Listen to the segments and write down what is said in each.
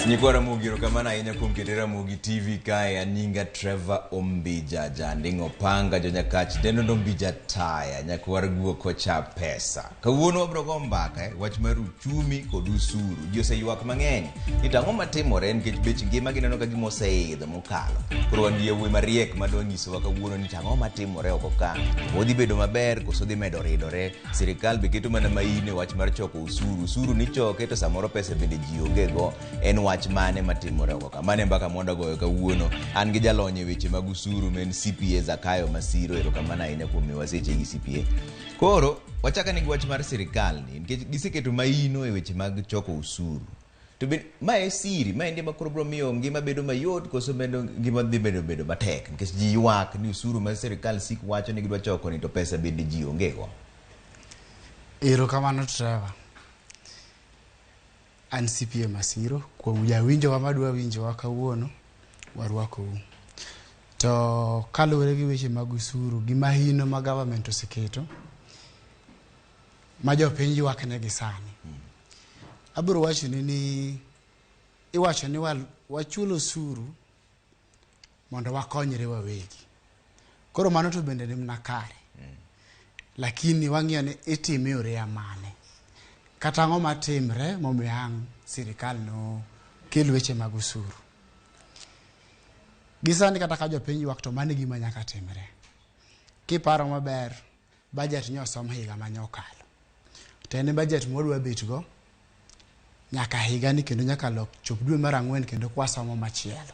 Yes, nyikwa Ramogi erokamano ahinya kuom kete Ramogi TV kae. An nyinga Trevor Ombija, Janding' Opanga, Jonyakach Dendo Ombija Taya, nyakwar guok kocha pesa. Kawuono wabiro go mbaka e wach mar uchumi kod usuru. Ji oseywak mang'eny ni to ang'o matimore nikech bech ngima gineno ka gima oseidho mokalo. Koro wan gi yawuoyi mariek madwa nyisowa kawuono ni to ang'o matimore oko ka. Odhi bedo maber koso odhi medo ridore. Sirikal be keto mana maino e wach mar choko usuru. Usuru nichoke to samoro pesa bende ji onge go. En wach mane matimore oko ka? Mano e mbaka mwadwa goyo kawuono. An gi jalony e weche mag usuru ma en CPA Zakayo Masiro. Erokamano ahinya kuom miyowa sechegi CPA. Koro wachak ane gi wach mar sirikal ni nikech giseketo maino e weche mag choko usuru. To be ma e siri, ma endi ema koro biro miyo ngima bedo mayot koso medo ngima dhi bedo bedo matek nikech ji ywak ni usuru ma sirikal sik wacho ni gidwa choko ni to pesa bende ji onge go. Erokamano Trevor. An CPA Masiro, kuom jawinjowa madwa winjowa kawuono, warwakou. To kaluwore gi weche mag usuru gi mahino ma government oseketo, ma jopiny ywak negi sani. Abiro wachoni ni iwacho ni wachul osuru mondo wakonyre wawegi. Koro mano to bende ni mana kare. Lakini wang'iyo ni itime yore mane. Kata ang'o matimre momiyo ang' sirikal no kel weche mag osuru. Gi sani kata ka jopiny ywak to mano e gima nyaka timre. Kiparo maber, budget nyosom higa mane okalo. To en budget mwadwa bet go nyaka higani kendo nyaka lok chop dwe mar ang'wen kendo kwasomo machielo.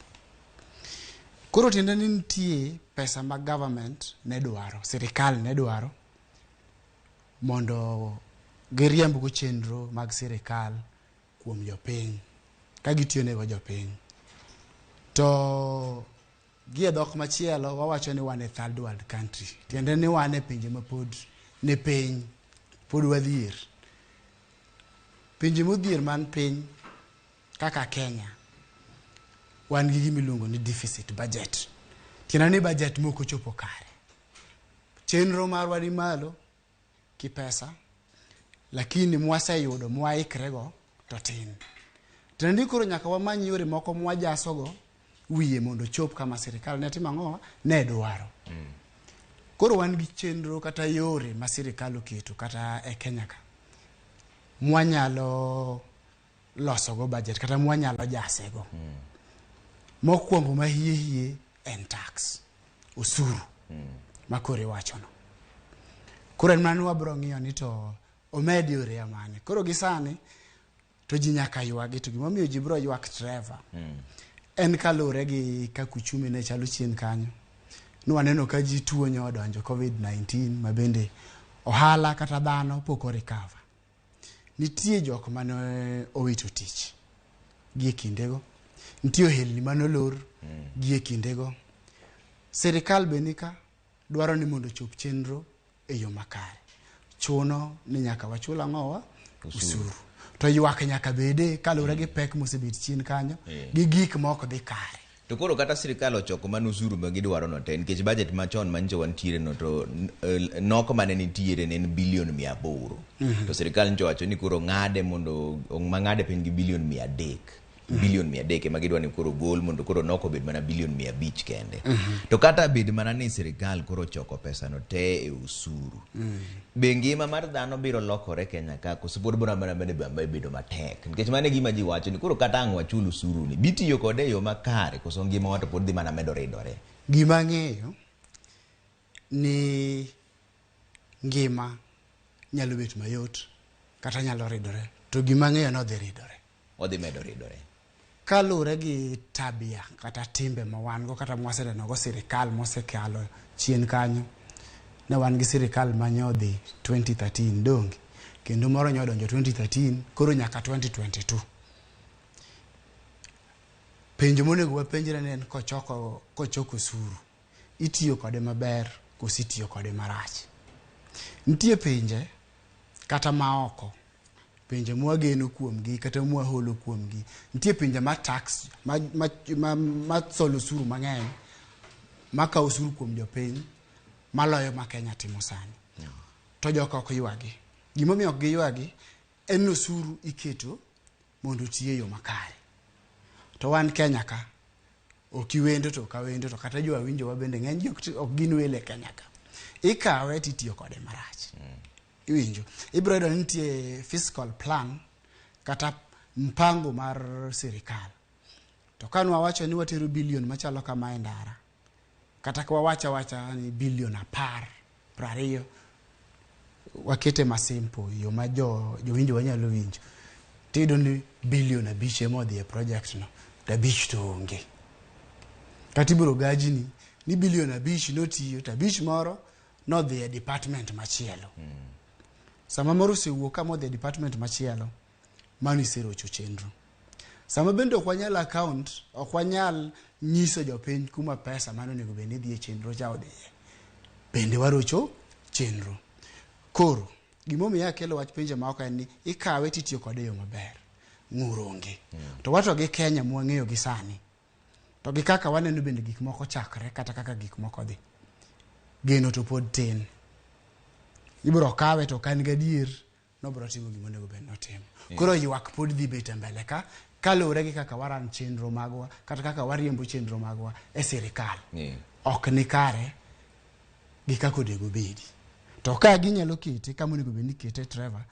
Koro tiende ni nitie pesa ma government ne dwaro, sirikal ne dwaro mondo giriemb go chenro mag sirikal kuom jopiny ka gitiyo nego jopiny. To gi e dhok machielo wawacho ni wan e third world country. Tiende ni wan e pinje ma pod ni piny, pod wadhier. Pinje modhier man piny kaka Kenya, wan gi gima iluongo ni deficit budget. Tiende ni budget mok ochopo kare. Chenro marwa ni malo ki pesa, lakini mwaseyudo mwaikre go to tin. Tiende ni koro nyaka wamany yore moko mwajasogo wiye mondo ochop kama sirikal ne timo ang'o ne dwaro. Koro wan gi chenro kata yore ma sirikal oketo kata e Kenya ka mwanyalo losogo budget kata mwanyalo jasego. Mokwongo ma hie hie en tax, osuru ma koro iwachono. Koro en mana ni wabiro ng'iyo ni to omed yore mane. Koro gi sani to ji nyaka ywagi to gimomiyo ji biro ywak Trevor en kaluwore gi kaka uchumi ne chalo chien kanyo. Nwaneno ka ji tuo nyo odonjo COVID-19 ma bende ohala kata dhano pok o recover. Nitie jok mane owito tich gi e kindego. Nitie ohelni mane olor gi e kindego. Sirikal be nika dwaro ni mondo ochop chenro e yo makare. Chuno ni nyaka wachul ang'owa? Osuru. To ywak nyaka bede kaluwore gi pek mosebet chien kanyo gi gik ma ok dhi kare. To koro kata sirikal ochoko mana osuru ma gidwaro no te nikech budget machon manyicho wantiere no to nok mane nitiere ne en bilion 800. To sirikal nyicho wacho ni koro ng'ade mondo mang'ade piny gi bilion 300. Bilion 300 ema gidwa ni koro gol mondo koro nok obed mana bilion 500 kende. To kata bed mana ni sirikal koro ochoko pesa no te e osuru. Be ngima mar dhano biro lokore Kenya ka koso pod biro mana bedo matek nikech mano e gima ji wacho ni koro kata ang' wachul osuru ni bitiyo kode e yo makare koso ngima wa to pod dhi mana medo ridore. Gima ang'eyo ni ngima nyalo bet mayot kata nyalo ridore to gima ang'eyo ni odhi ridore. Odhi medo ridore. Kaluwore gi tabia kata timbe ma wan go kata mwaseneno go sirikal mosekalo chien kanyo, ne wan gi sirikal mane odhi 2013 donge, kendo moro nyo odonjo 2013 koro nyaka 2022. Penjo monego wapenjre ne en kochoko osuru, itiyo kode maber koso itiyo kode marach? Nitie pinje kata maoko, pinje mwageno kuomgi kata mwaholo kuomgi. Nitie pinje ma tax, ma solo osuru mang'eny, makawo osuru kuom jopiny maloyo ma Kenya timo sani. To joka ok ywagi. Gimomiyo ok giywagi en ni osuru iketo mondo oti e yo makare. To wan Kenya ka, ok iwendo to ok awendo to kata jo awinjowa bende ng'eny ji ok gin welo e Kenya ka. Ikawe titiyo kode marach. Iwinjo. Ibiro yudo ni nitie fiscal plan kata mpango mar sirikal. To ka nwawacho ni watero bilion machalo kama e ndara, kata ka wawacho awacha ni bilion 10, 20, wakete ma simple, yo ma jowinjo wanyalo winjo. Tiyudo ni bilion 5 ema odhi e project no, to 5 to onge. Kata ibiro gajni ni bilion 5 notiyo, to 5 moro nodhi e department machielo. Sama moro osewuok ka modhi e department machielo, mano iserocho chenro. Sama bende ok wanyal account, ok wanyal nyiso jopiny kuma pesa mane onego bed ni dhi e chenro cha odhiye. Bende warocho chenro. Koro, gimomiyo akelo wach pinje maoko en ni ikawe titiyo kode e yo maber. Ng'ur onge. To wato gi Kenya mwang'eyo gi sani. To gi kaka waneno bende gik moko chakre kata kaka gik moko dhi. Geno to pod tin. Ibiro kawe to ka en gadier nobiro timo gima onego bed notimo. Koro ywak pod dhi bet e mbele ka kaluwore gi kaka waran chenro magwa kata kaka wariembo chenro magwa e sirikal. Ok ni kare gi kaka onego bedi. To ka ginyalo kete kama onego bed ni kete Trevor,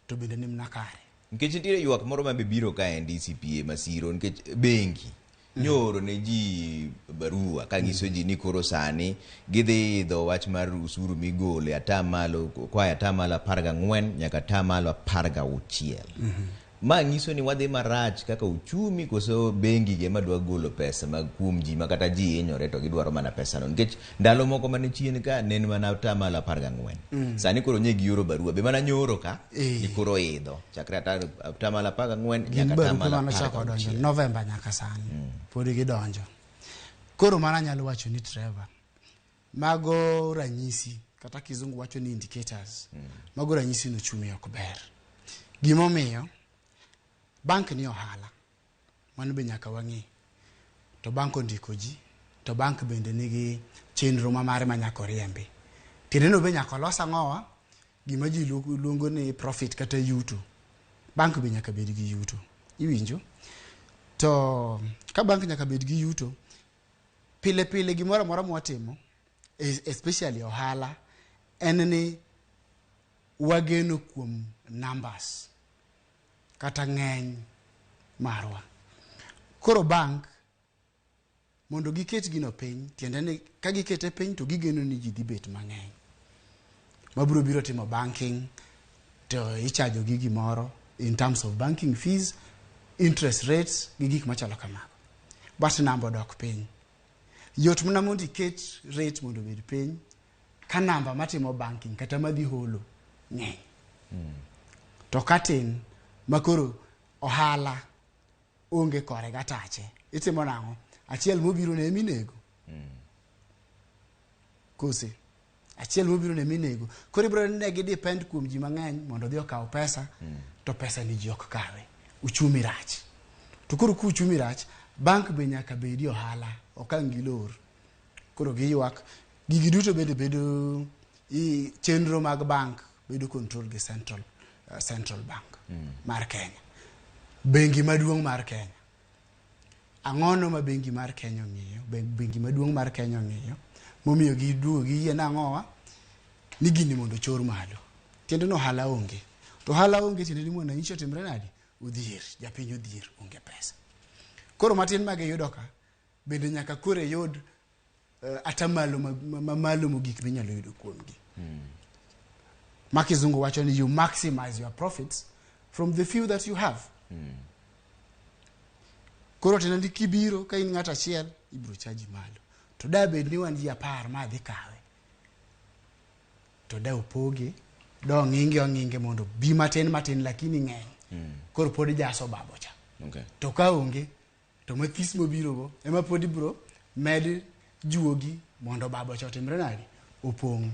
to bende ni mana kare. Nikech nitiere ywak moro ma be biro ka endi CPA Masiro, nikech bengi nyoro ne ji barua ka nyiso ji ni koro sani gidhi idho wach mar usuru migolo e atamalo koa e atamalo 14 nyaka atamalo 16. Ma nyiso ni wadhi marach kaka uchumi, koso bengi gi ema dwa golo pesa mag kuom ji ma kata ji hinyore to gidwaro mana pesano, nikech ndalo moko mane chien ka ne en mana atamalo 14. Sani koro nye gioro barua be mana nyoro ka ni koro idho chakre atamalo 14 Gin nyaka barupe atamalo mane ochako donjo 16. November nyaka sani pod gidonjo. Koro mano anyalo wacho ni Trevor, mago ranyisi kata kizungu wacho ni indicators. Mago ranyisi ni uchumi ok ber. Gimomiyo bank ni ohala, mano be nyaka wang'e. To bank ondiko ji, to bank bende nigi chenro ma mare ma nyaka oriembi. Tiende no be nyaka olos ang'owa, gima ji luongo ni profit kata yuto. Bank be nyaka bed gi yuto. Iwinjo? To ka bank nyaka bed gi yuto, pile pile gimoro amora mwatimo, especially ohala, en ni wageno kuom numbers kata ng'eny marwa. Koro bank mondo giket gino piny, tiende ni ka gikete piny to gigeno ni ji dhi bet mang'eny. Mabiro biro timo banking to ichajo gi gimoro in terms of banking fees, interest rates gi gik machalo kamago. But namba odok piny. Yot mana mondo iket rate mondo obed piny ka namba matimo banking kata madhi holo ng'eny. To ka tin makoro ohala onge kore gatache, itimo nang'o? Achiel mobiro ne eminego. Kose achiel mobiro ne eminego. Koro ibiro ne gi depend kuom ji mang'eny mondo odhi okaw pesa, to pesa ni ji ok kawe. Uchumi rach. To koro ka uchumi rach, bank be nyaka bedi ohala, ok ang' gilor. Koro giywak. Gigi duto bende bedo i chenro mag bank bedo control gi Central Bank mar Kenya. Bengi maduong' mar Kenya. Ang'ono ma bengi mar Kenya ong'iyo? Bengi maduong' mar Kenya ong'iyo momiyo giduogo giyie nang'owa ni gini mondo ochor malo. Tiende ni ohala onge. To ohala onge tiende ni mwananchi otimre nade? Odhier, japiny odhier, onge pesa. Koro matin ma giyudo ka bende nyaka koro iyud atamalo mamalo mogik minyalo yudo kuomgi. Ma kizungu wacho ni you maximize your profits from the few that you have. Koro tiende ni kibiro ka in ng'at achiel ibiro chaji malo. To da bed ni wan ji 10 ma dhi kawe, to da opoge, do ong'inge ong'inge mondo bi matin matin lakini ng'eny. Koro pod jaso babo cha. To ka onge, to mathis mobiro go ema pod ibiro med juogi mondo babo cha otimre nade? Opong'.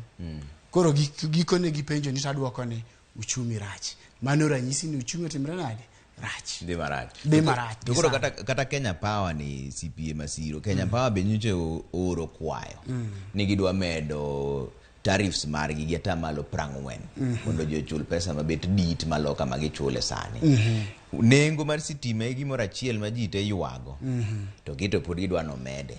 Koro gikone gipenjo ni taduoko ni uchumi rach. Mano ranyisi ni uchumi otimre nade? Rach. Dhi marach. Dhi marach, To koro gi sani. kata Kenya Power ni CPA Masiro, Kenya Power be nyocha ooro kwayo ni gidwa medo tariffs margi gi atamalo 40 mondo ji ochul pesa mabet dit malo kama gichule sani. Nengo mar sitima e gimoro achiel ma ji te ywago. To gi to pod gidwa nomede.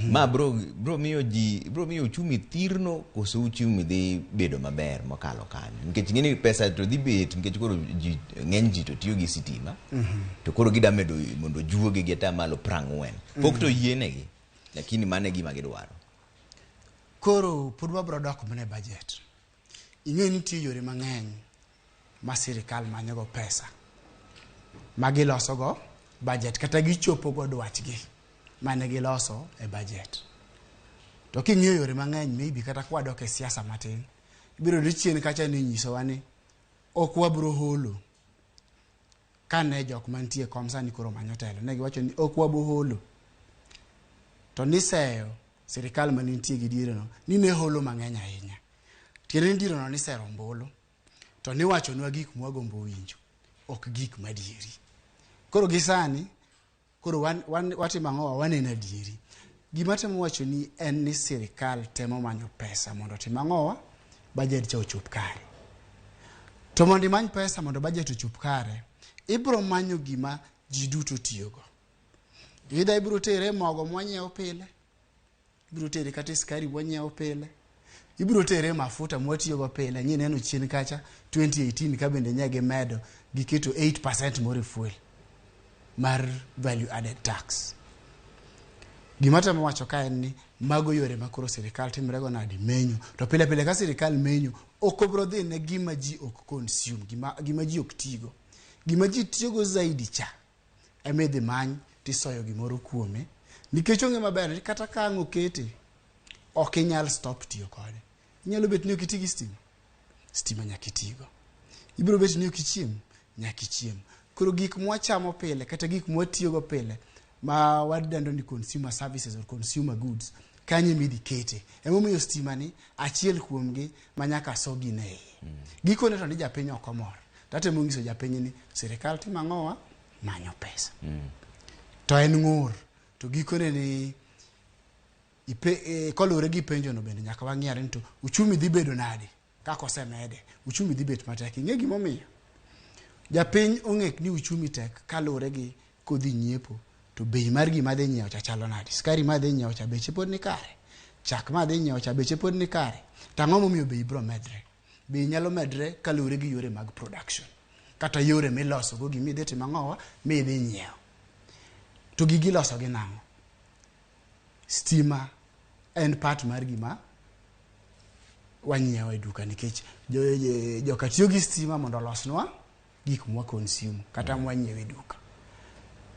Ma bro miyo ji bro miyo uchumi thirno koso uchumi dhi bedo maber mokalo kanyo. Nikech ing'e ni pesa to dhi bet nikech koro ji ng'eny ji to tiyo gi sitima. To koro gida medo mondo juogi gi atamalo 40. Pok to yienegi. Lakini mano e gima gidwaro. Koro pod wabro dok mana e budget. Ing'e ni nitie yore mang'eny ma sirikal manyogo pesa ma gilosogo budget kata gichopogo dwachgi mane giloso e budget. To king'iyo yore mang'eny maybe kata kwadok e siasa matin, ibiro yudo chien kacha ni inyisowa ni ok wabro holo. Kane jok mantie e kom sani koro manyo telo, ne giwacho ni ok wabo holo. To niseyo sirikal manentie gi diere no ni ne holo mang'eny ahinya. Tiende ni diere no nisero ombulu to niwachonwa gik mwagombo winjo, ok gik madieri. Koro gi sani, koro wan watimo ang'o? Waneno adieri. Gima temo wacho ni en ni sirikal temo manyo pesa mondo otim ang'owa? Budget cha ochop kare. To mondo imany pesa mondo budget ochop kare, ibro manyo gima ji duto tiyogo. Either ibro tere mogo mwanyiewo pile, ibro tere kata e sukari mwanyiewo pile, ibro tere mafuta mwatiyogo pile. Nyineno chien kacha 2018 ka bende nye gimedo giketo 8% more fuel mar value added tax. Gima temo wacho ka en ni mago yore ma koro sirikal timre go nade menyo. To pile pile ka sirikal menyo, ok obro dhi ne gima ji ok consume, gima ji ok tigo. Gima ji tiyogo zaidi cha ema idhi many tisoyo gimoro kuome. Nikech ong'e maber ni kata ka ang' okete, ok inyal stop tiyo kode. Inyalo bet ni ok iti gi stima, stima nyaka itigo. Ibiro bet ni ok ichiem, nyaka ichiem. Koro gik mwachamo pile kata gik mwatiyogo pile ma wadendo ni consumer services or consumer goods, kanyo ema idhi kete. Emomiyo stima ni achiel kuomgi ma nyaka so gine iye. Gikone to ni japiny ok omor. Tatemo nyiso japiny ni sirikal timo ang'owa? Manyo pesa. To en ng'ur. To gikone ni koluwore gi penjo no bende nyaka wang'i ni to uchumi dhi bedo nade kaka osemede. Uchumi dhi bet matek. Ing'e gimomiyo? Japiny ong'e ni uchumi tek kaluwore gi kodhi nyiepo to bei mar gima dhi nyiewo cha chalo nade. Sukari ma dhi nyiewo cha beche pod ni kare. Chak ma dhi nyiewo cha beche pod ni kare. To ang'o momiyo bei biro medre? Bei nyalo medre kaluwore gi yore mag production. Kata yore miloso go gima idhi timo ang'owa midhi nyiewo. To gigi iloso gi nang'o? Stima en part mar gima wanyiewo e duka nikech joka tiyo gi stima mondo olosnwa gik mwa consume kata mwanyiewo e duka.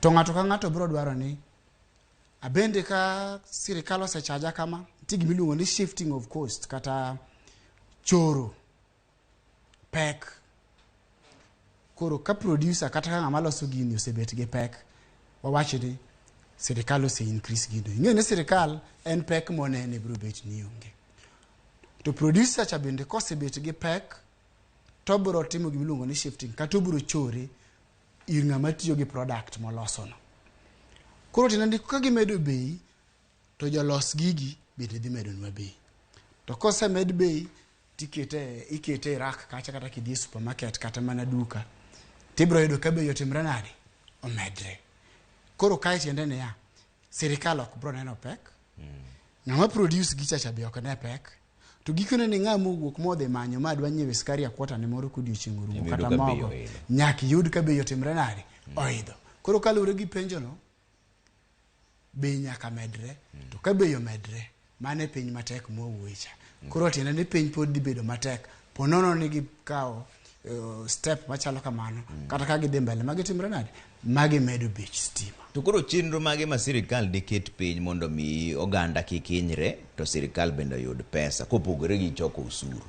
To ng'ato ka ng'ato biro dwaro ni abende ka sirikal osechaja kama, nitie gima iluongo ni shifting of cost kata choro pek. Koro ka producer kata ka ng'ama loso gini osebet gi pek, wawach ni sirikal ose increase gino. Ing'e ni sirikal en pek monene biro bet ni onge. To producer cha bende kosebet gi pek, to obiro timo gima iluongo ni shifting kata obiro chore ir ng'ama tiyo gi product molosono. Koro tiende ni ka gimedo bei, to jolos gigi bende dhi medonwa bei. To kosemed bei, tikete ikete e rack kacha kata kidhi e supermarket kata mana duka, tibiro yudo ka bei otimre nade? Omedre. Koro kae tiende niya, sirikal ok biro neno pek, ng'ama produce gicha cha be ok ne pek, to gikone ni ng'ama owuok modhi manyo ma dwa nyiewo sukari a kwota ne moro kodiochieng' orumo Ema kata iyudo ka bei mogo, oidho. nyaka iyud ka bei otimre nade? Oidho. Koro kaluwore gi penjono, bei nyaka medre. To ka bei omedre, mano e piny matek mwawuoye cha. Koro tiende ni piny pod dhi bedo matek. Po nono ni gikawo step machalo kamano, kata ka gidhi mbele, magi timre nade? Magi medo bech stima. To koro chenro mage ma sirikal diket piny mondo mi oganda kik hinyre to sirikal bende oyud pesa kopogore gi choko osuru?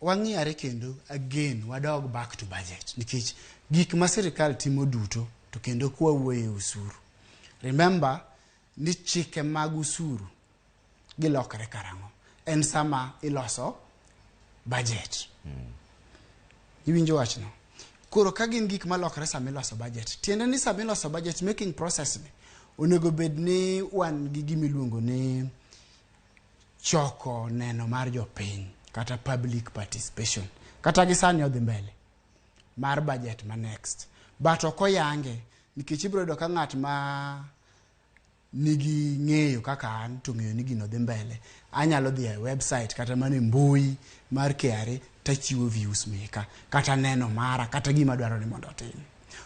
Wang'iyare kendo again wadog back to budget nikech gik ma sirikal timo duto to kendo kwa wuoye osuru. Remember ni chike mag osuru gilokre karang'o? En sama iloso budget. Iwinjo wachno? Koro ka gin gik malokre sama iloso budget, tiende ni sama iloso budget making process ni onego bed ni wan gi gima iluongo ni choko neno mar jopiny kata public participation. Kata gi sani odhi mbele mar budget ma next. But ok oyange nikech ibiro yudo ka ng'at ma nigi ng'eyo kaka an to ng'eyo ni gino dhi mbele anyalo dhi e website kata mana e mbui mar KRA tachiwo views meka kata neno mara kata gima dwaro ni mondo otim.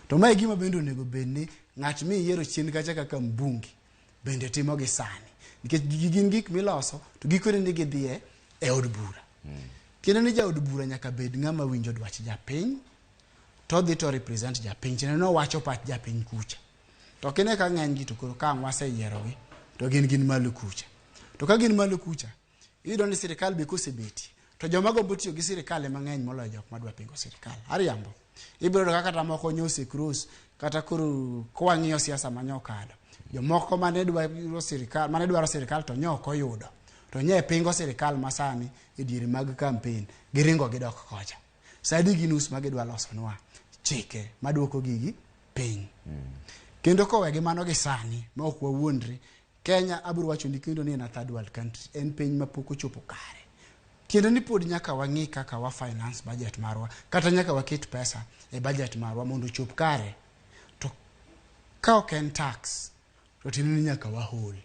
To mae gima bende onego bed ni ng'at miyiero chien kacha kaka mbunge bende timo gi sani nikech gigi gin gik miloso to gikone ni gidhi e od bura. Tiende ni jaod bura nyaka bed ng'ama winjo dwach japiny to odhi to represent japiny tiende ni owacho pach japiny kucha. To kine ka ng'eny gi to koro ka ang' waseyierogi to gin gin malo kucha. To ka gin malo kucha, iyudo ni sirikal be kosebetie to joma gombo tiyo gi sirikal ema ng'eny moloyo jok madwa pingo sirikal. Ariambo. Ibiro yudo ka kata moko nyose cross kata koro kwang'iyo siasa mane okalo. Jomoko mane dwaro sirikal, mane dwaro sirikal to nyo ok oyudo. To nye pingo sirikal masani e diere mag campaign giringo gidok kocha. Sa adi gi nus ma gidwa losonwa chike maduoko gigi piny. Kendo kowe gi mano gi sani ma ok wawuondre, Kenya abiro wacho ni kendo ni en a third world country, en piny ma pok ochopo kare. Tiende ni pod nyaka wang'i kaka wa finance budget marwa, kata nyaka waket pesa e budget marwa mondo ochop kare. To ka ok en tax, to tiende ni nyaka wahol.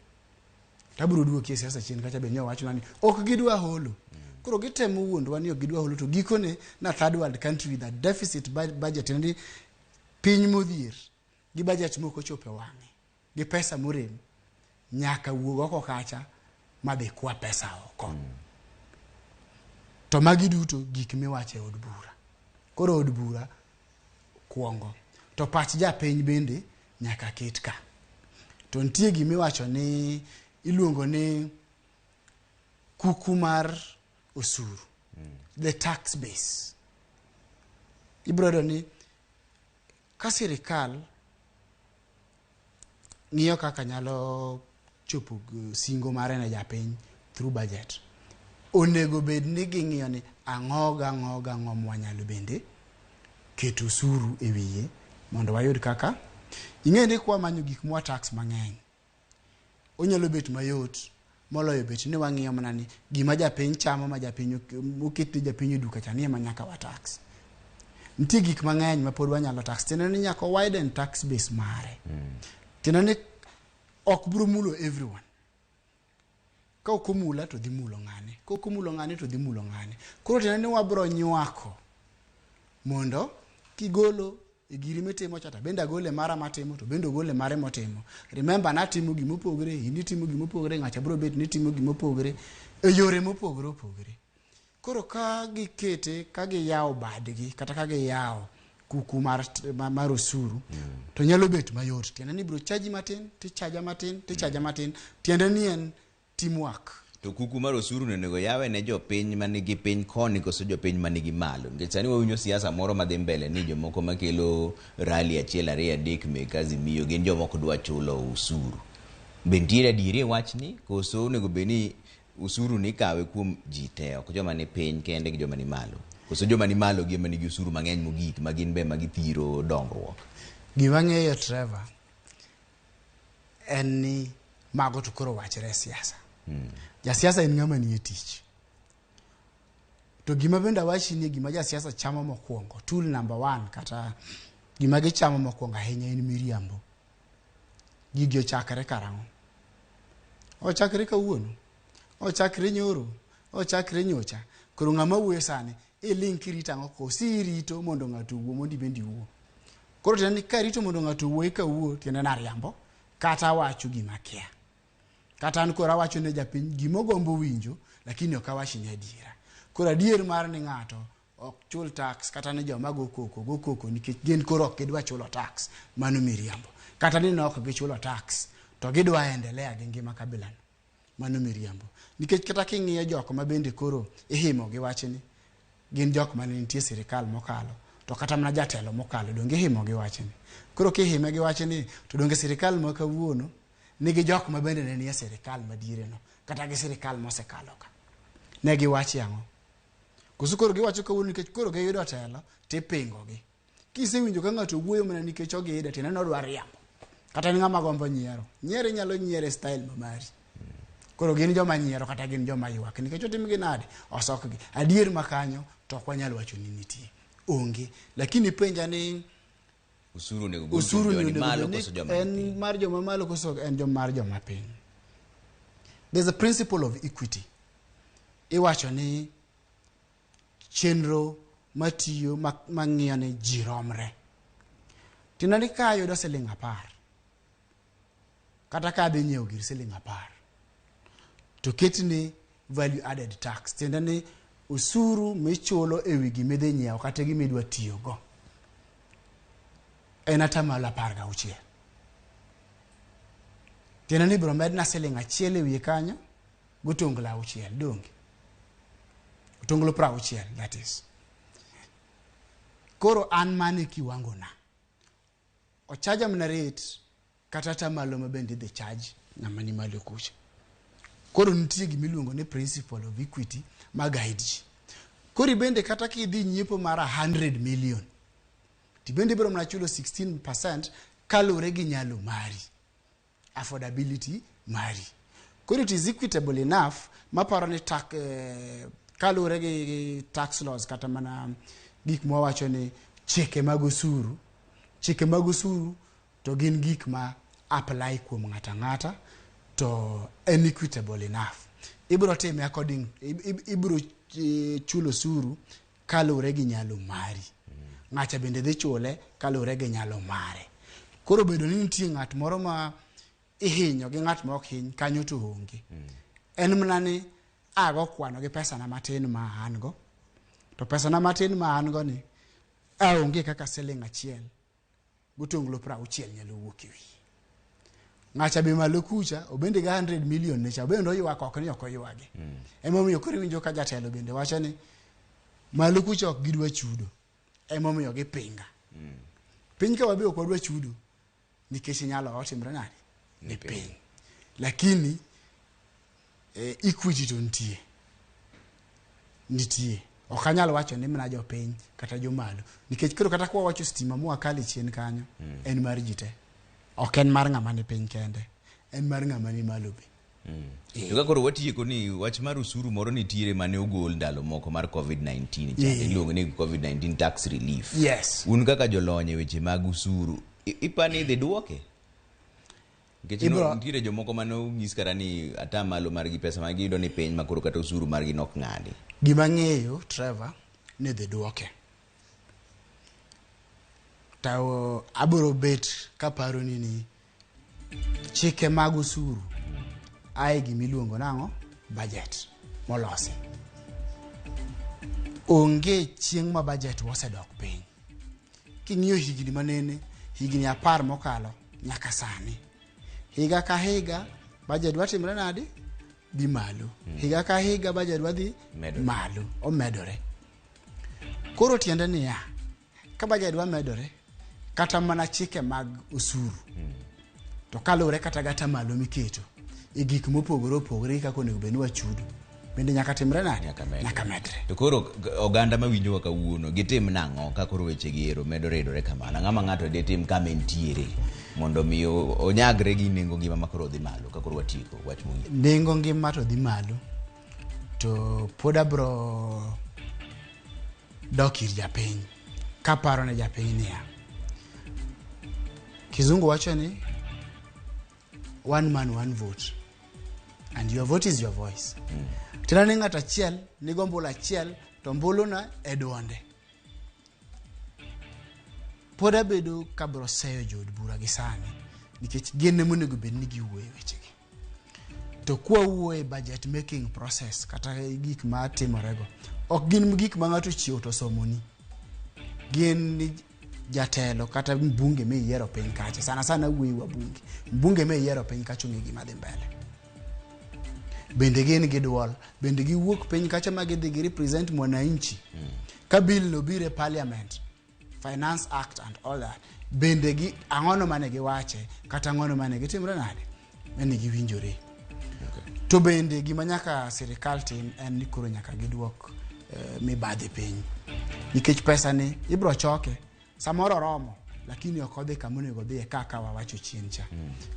Tabiro duoki e siasa chien kacha be nyo wachna ni ok gidwa holo. Koro gitemo wuondowa ni ok gidwa holo to gikone na third world country with a deficit budget tiende ni piny modhier gi budget mok ochopo e wang'e gi pesa morem nyaka wuog oko kacha madhi kwa pesa oko. To magi duto gik miwacho e od bura. Koro od bura kuongo. To pach japiny bende nyaka ket ka. To nitie gimiwacho ni iluongo ni kuku mar osuru. The tax base. Ibiro yudo ni ka sirikal ng'iyo kaka nyalo chopo singo mare ne japiny through budget, onego bed ni ging'iyo ni ang'o gang'o gang'o mwanyalo bende keto osuru e wiye mondo wayud kaka ing'e ni kwamanyo gik mwa tax mang'eny onyalo bet mayot moloyo bet ni wang'iyo mana ni gima japiny chamo ma japiny oket ne japiny e duka cha ni ema nyaka wa tax. Nitie gik mang'eny ma pod wanyalo tax tiende ni nyaka widen tax base mare. Tiende ni ok biro mulo everyone. Ka ok omula to dhi mulo ng'ane, ka ok omulo ng'ane to dhi mulo ng'ane. Koro tiende ni wabro nywako mondo kigolo e giri mitimo cha to bende agole mara matimo to bende ogole mare motimo. Remember natimo gimopogre, in itimo gimopogre, ng'acha biro bet ni timo gimopogre e yore mopogore opogore. Koro ka gikete, ka giyawo badgi kata ka giyawo kuku mar, mar osuru to nyalo bet mayot. Tiende ni ibiro chaji matin, tichaja matin, tichaja matin. Tiende ni en teamwork. To kuku mar osuru no onego yawe ne jopiny manigi piny koni koso jopiny manigi malo? Nikech sani wawinjo siasa moro madhi mbele ni jomoko makelo rally achiel ariyo adek mek Azimio gin jomoko dwa chulo osuru. Be nitiere adieri e wachni koso onego bed ni osuru ni ikawe kuom ji te ok joma ni piny kende gi joma ni malo? Koso joma ni malo gi ema nigi osuru mang'eny mogik ma gin be ma githiro dongruok? Gima ng'eyo Trevor en ni mago to koro wachre e siasa. Jasiasa en ng'ama nie tich. To gima bende awachi ni gima jasiasa chamo mokwongo, tool number one kata gima gichamo mokwongo ahinya en miriambo. Gigi ochakre karang'o? Ochakre kawuono, ochakre nyoro, ochakre nyocha. Koro ng'ama wuoyo sani, iling' kirito ang'o? Kosi irito mondo ng'ato owuo mondo ibende iwuo. Koro tiende ni karito mondo ng'ato owuo eka wuo, tiende ni ariambo kata awacho gima akia. Kata an koro awacho ne japiny gima ogombo winjo, lakini ok awach ni adiera. Koro adier mar ni ng'ato ok chul tax kata ni joma go koko go koko nikech gin koro ok gidwa chulo tax, mano miriambo. Kata ni ne ok gichulo tax to gidwa endelea gi ngima kabilano, mano miriambo. Nikech kata king'iyo jok ma bende koro ihimo gi wachni, gin jok mane nitie sirikal mokalo, to kata mana jatelo mokalo donge ihimo gi wachni. Koro kihime gi wachni to donge sirikal ma kawuono nigi jok ma bende ne nie sirikal madiere no, kata gi sirikal mosekalo ka. Ne giwachi ang'o? Koso koro giwacho kawuono nikech koro giyudo telo tipingo gi. Kisewinjo ka ng'ato wuoyo mana nikech ogide tiende ni odwa riambo. Kata en ng'ama gombo nyiero. Nyiero inyalo nyiero e style ma mari. Koro gin joma nyiero kata gin joma ywak nikech otimgi nade? Osokgi. Adier ma kanyo to ok wanyal wacho ni nitie. Onge. Lakini penja ni Osuru onego gol kuom osuru joma ni ni onego malo bed ni koso joma ni en piny? mar joma malo koso en joma mar joma piny. There's a principle of equity. Iwacho ni chenro matiyo mang'iyo ni ji romre. Tiende ni ka ayudo siling 10 kata ka adhi nyiewo gir siling 10 to ketni value added tax, tiende ni osuru michulo e wi gima idhi nyiewo kata gima idwa tiyogo en atamalo 16. Tiende ni ibiro medna siling 1 e wiye kanyo gotonglo 6, donge? Otonglo 60, that is. Koro an mane kiwango na. Ochaja mana rate kata atamalo ma bende idhi charge ng'ama ni malo kucha. Koro nitie gima iluongo ni principle of equity ma guide ji. Koro ibende kata kidhi nyiepo mar 100 million, tibende ibiro mana chulo 16% kaluwore gi nyalo mari, affordability mari. Koro it is equitable enough maparo ni tak, kaluwore gi tax laws kata mana gik mwawacho ni chike mag osuru, chike mag osuru to gin gik ma apply kuom ng'ato ang'ata to en equitable enough. Ibiro time according, ibiro chulo osuru kaluwore gi nyalo mari. Ng'acha bende dhi chule kaluwore gi nyalo mare. Koro bedo ni nitie ng'at moro ma ihinyo gi ng'at ma ok hiny kanyo to onge. En mana ni ago kwano gi pesa na matin ma an go. To pesa na matin ma an go ni aonge kaka siling 1 gotonglo 60 nyalo wuok e wiye. Ng'acha be malo kucha obende ga 100 million ne cha obende oywak ok ni ok oywagi. Emomiyo koro iwinjo ka jatelo bende wacho ni malo kucha ok gidwa chudo. Emomiyo gipinga. Piny ka wabe ok wadwa chudo nikech nyalo otimre nade? Ni piny. Lakini equity to nitie. Nitie. Ok anyal wacho ni mana jopiny kata jomalo. Nikech koro kata kwa wacho stima mwakale chien kanyo, en mar ji te. Ok en mar ng'ama ni piny kende. En mar ng'ama ni malo be. To ka koro watieko ni wach mar osuru moro nitiere mane ogol ndalo moko mar COVID-19 cha, iluongo ni COVID-19 tax relief. Yes. Un kaka jolony e weche mag osuru, ipani idhi duoke? Nikech nitiere jomoko mane onyis kata ni atamalo margi pesa ma giyudo ni piny ma koro kata osuru margi nok ng'adi. Gima ng'eyo Trevor ni dhi duoke. To abiro bet kaparo ni chike mag osuru ae gima iluongo nang'o? Budget molosi. Onge chieng' ma budget osedok piny. King'iyo higni manene, higni 10 mokalo nyaka sani. Higa ka higa budget watimre nade? Dhi malo. Higa ka higa budget wadhi malo, omedore. Koro tiende niya, ka budget wamedore, kata mana chike mag osuru, to kaluwore kata gata malo miketo e gik mopogore opogore kaka onego bed ni wachudo, bende nyaka timre nade? Nyaka medre. To koro oganda mawinjowa kawuono gitim nang'o ka koro weche gi ero medo ridore kamano? Ang'o ma ng'ato ditim kama entiere mondo mi onyagre gi nengo ngima ma koro dhi malo ka koro watieko wach mogik? Nengo ngima to dhi malo, to pod abro dok ir japiny kaparo ne japiny niya, Kizungu wacho ni one man one vote and your vote is your voice. Tiende ni ng'ato achiel nigo ombulu achiel to ombulu no e duonde. Pod abedo kabro seyo jood bura gi sani nikech gin ema onego bed ni giwuoyo e wechegi. To kwawuoyo e budget making process kata gik ma timorego, ok gin gik ma ng'ato ochiewo to osomoni. Gin ni jatelo kata mbunge miyiero piny kacha, sana sana wuoyi wa bunge, mbunge miyiero piny kacha ong'e gima dhi mbele. Bende gin gi duol, bende giwuok piny kacha ma gidhi gi represent mwananchi. Ka bill no biro e parliament, Finance Act and all that, bende gi ang'ono mane giwache kata ang'ono mane gitimre nade, mane giwinjore. To bende gima nyaka sirikal tim en ni koro nyaka giduok mibadhi piny, nikech pesa ni ibro choke samoro oromo lakini ok odhi kama onego odhiye kaka wawacho chien cha.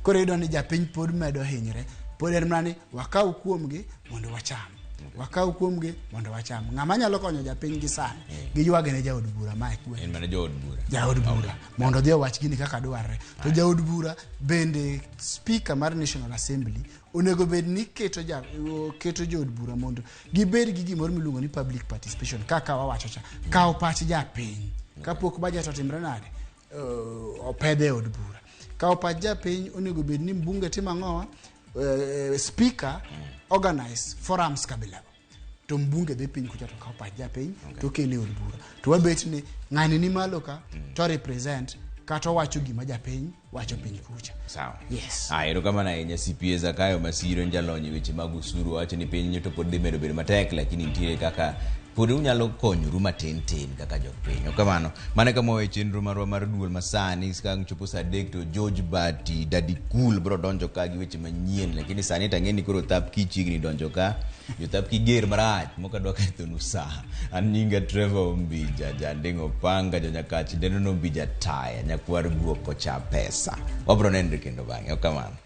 Koro iyudo ni japiny pod medo hinyre, Pod en mana ni wakaw kuomgi mondo wacham. Wakaw kuomgi mondo wacham. Ng'ama nyalo konyo japiny gi sani, giywage ne jaod bura ma e gweng'. En mana jood bura. Jaod bura mondo odhi owach gini kaka dwarre. To jaod bura bende speaker mar National Assembly onego bed ni keto ja, keto jood bura mondo gibed gi gimoro miluongo ni public participation kaka wawacho cha. Kaw pach japiny. Kapok budget otimre nade? Opedhe e od bura. Kaw pach japiny onego bed ni mbunge timo ang'owa? Speaker organize forums kabila go. To mbunge dhi piny kucha to kawo pach japiny to kele e od bura. To wabet ni ng'ani ni malo ka to represent kata owacho gima japiny wacho piny kucha. Sawa. Yes. Ah, erokamano ahinya CPA Zakayo Masiro en jalony e weche mag osuru wacho ni piny to pod dhi medo bedo matek lakini nitiere kaka pod unyalo konyoru matin tin kaka jopiny. Ok kamano. Mano e kama wawe chenro marwa mar duol masani ka ang' chopo saa adek to George Bati Daddy Cool bro donjo ka gi weche manyien lakini sani to ang'e ni koro thap ki chiegni donjo ka jothap ki ger marach mok adwa kethonu saa. An nyinga Trevor Ombija janding'o panga jonyakach dendo Ombija taya nyakwar guok kocha pesa. Wabro nenre kendo bang'e. Ok kamano.